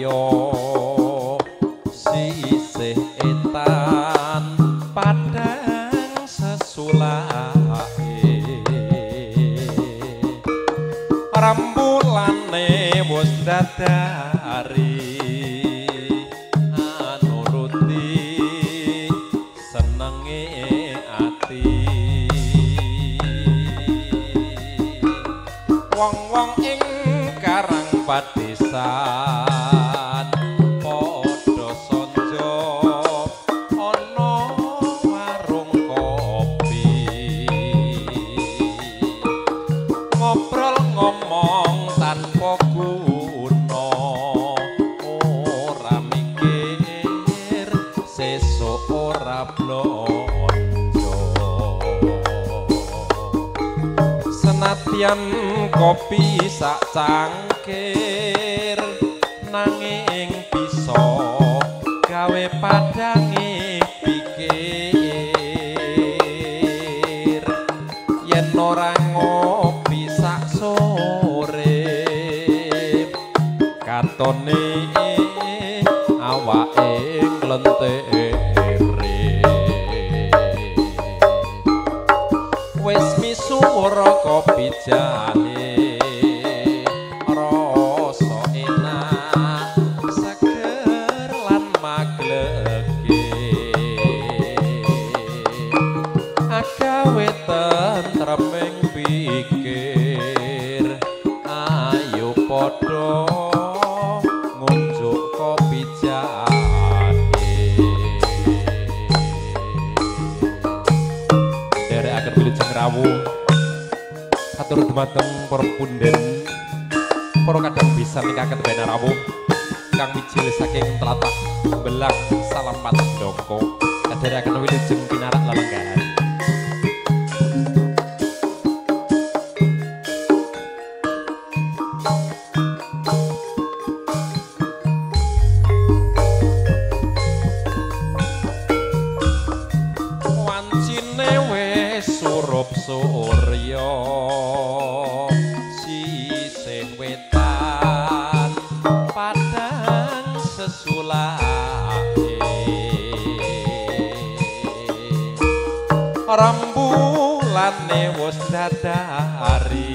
surya sisih etan padang sesulake rembulane wis dadari anuruti senenge ati wong-wong ing karang padesan padha sonjo ana warung kopi ngobrol ngomong tanpa guna ora mikir sesuk ora blonjo senadyan kopi sak cangkir nanging bisa gawe padange pikir yen ora ngopi sak sore katone awake nglentere wis misuwur kopi jahe rasa enak seger lan magleke agawe tentreming pikir ayo padha ngunjuk kopi jahe. Nderekaken wilujeng rawuh atur dumateng para punden para kadang bisa nikaken bena rawuh kang mijil saking tlatah Belang Salampat Dongko kadherekaken wilujeng pinarak lelenggahan. Wancine wis surup surya sisih wetan padang sesulake rembulane wis dadari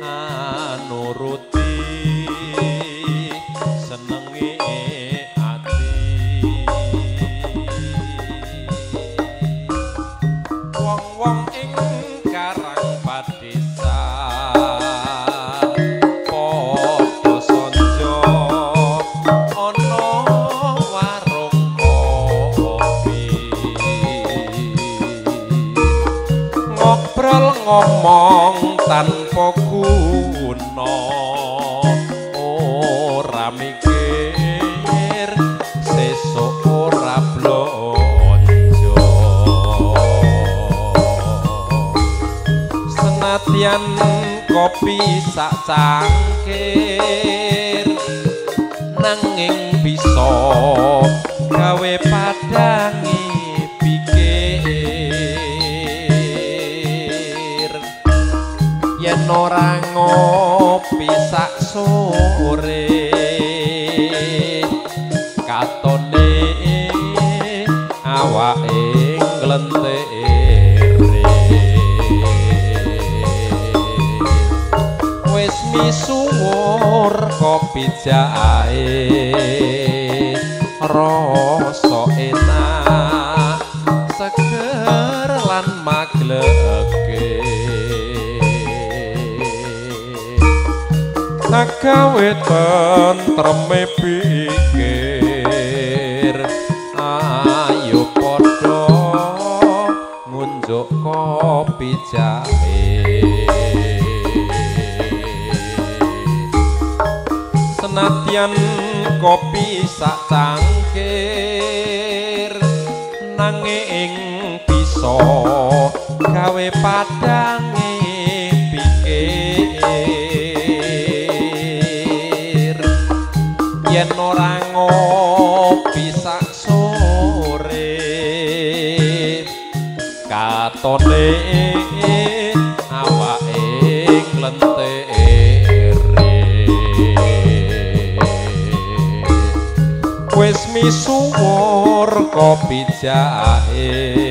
anuruti senenge ati wong-wong ing karang padesan padha sonjo ana warung kopi ngobrol ngomong tanpa guna ora mikir sesuk ora blonjo senadyan kopi sak cangkir nanging bisa gawe padange pikir yen ora ngopi sak sore katone awake nglentere wis misuwur kopi jahe rasa enak seger lan magleke agawe tentreme pikir ayo padha ngunjuk kopi jahe senadyan kopi sak cangkir nanging bisa gawe padange pikir yen ora ngopi sak sore katone awake nglentere. Wis misuwur kopi jahe.